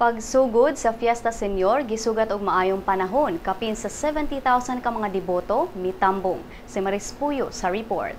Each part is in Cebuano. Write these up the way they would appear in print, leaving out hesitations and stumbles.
Pagsugod sa Fiesta Señor, gisugat og maayong panahon, kapin sa 70,000 ka mga deboto mitambong. Si Maris Puyo sa report.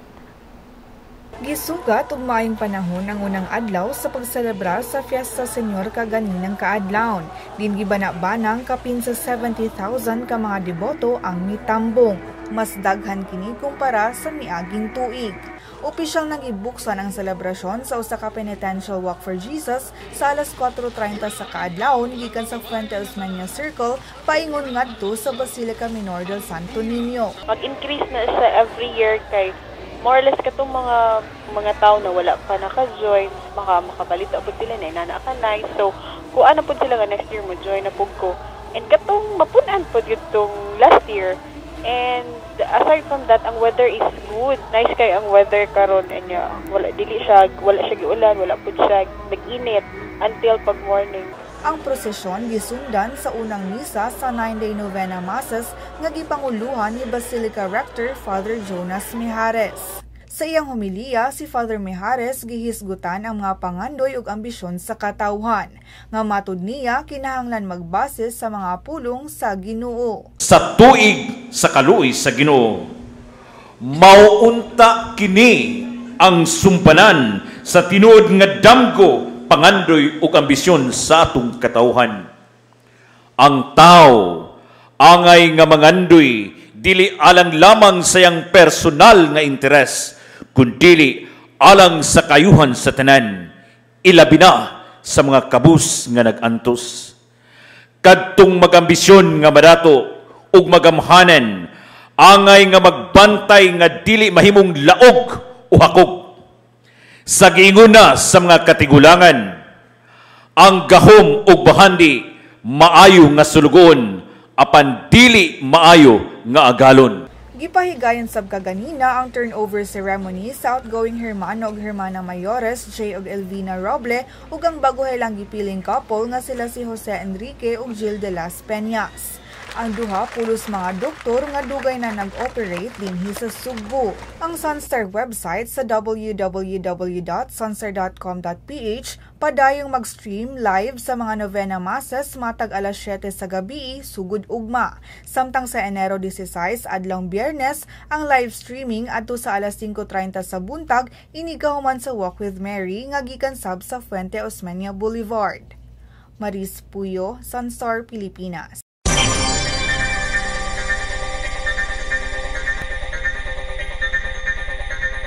Gisugat og maayong panahon ang unang adlaw sa pagselebrar sa Fiesta Señor kaganinang kaadlawon. Din gibana-banang kapin sa 70,000 ka mga deboto ang mitambong. Mas daghan kini kumpara sa miaging tuig. Opisyal nang gibuksan ang selebrasyon sa usa ka penitential walk for Jesus sa alas 4:30 sa kaadlawon gikan sa Fuente Osmeña Circle paingon ngadto sa Basilica Minor del Santo Niño. Mag-increase na siya every year kay more or less katong mga tao na wala pa naka-join, makabalita pud sila na inana ka nice. So, kuan na pud sila nga next year mo join na pud ko. And katong mapun-an pud gyud tong last year. And aside from that, ang weather is good. Nice kay ang weather karon and wala dili siya wala siya giulan, wala pud siya nag-init until pag morning. Ang prosesyon gisundan sa unang misa sa 9-day novena masses nga gipanguluhan ni Basilica Rector Father Jonas Mijares. Sa iyang homilya, si Father Mijares gihisgutan ang mga pangandoy ug ambisyon sa katawhan, nga matud niya kinahanglan magbase sa mga pulong sa Ginoo. Sa tuig sa kaluoy sa Ginoo, mauunta kini ang sumpanan sa tinuod nga damgo, pangandoy ug ambisyon sa atong katawhan. Ang tao angay nga mangandoy dili alang lamang sa iyang personal nga interes, kundili alang sa kayuhan sa tanan, ilabi na sa mga kabus nga nag-antos. Kadtong magambisyon nga madato ug magamhanan, angay nga magbantay nga dili mahimong laog o hakog. Sa giingon na sa mga katigulangan, ang gahom ug bahandi maayo nga sulugoon apan dili maayo nga agalon. Gipahigayon sab kaganina ang turnover ceremony sa outgoing hermano ug hermana mayores Jay ug Elvina Roble ug ang baguhay lang gipiling couple nga sila si Jose Enrique ug Jill de las Peñas. Ang duha pulos mga doktor nga dugay na nag-operate dinhi sa Sugbo. Ang Sunstar website sa www.sunstar.com.ph padayong mag-stream live sa mga novena masses matag alas 7 sa gabi sugod ugma. Samtang sa Enero 16 adlawng Biyernes ang live streaming adto sa alas 5:30 sa buntag inigahuman sa Walk with Mary nga gikan sab sa Fuente Osmeña Boulevard. Maris Puyo, Sunstar Pilipinas.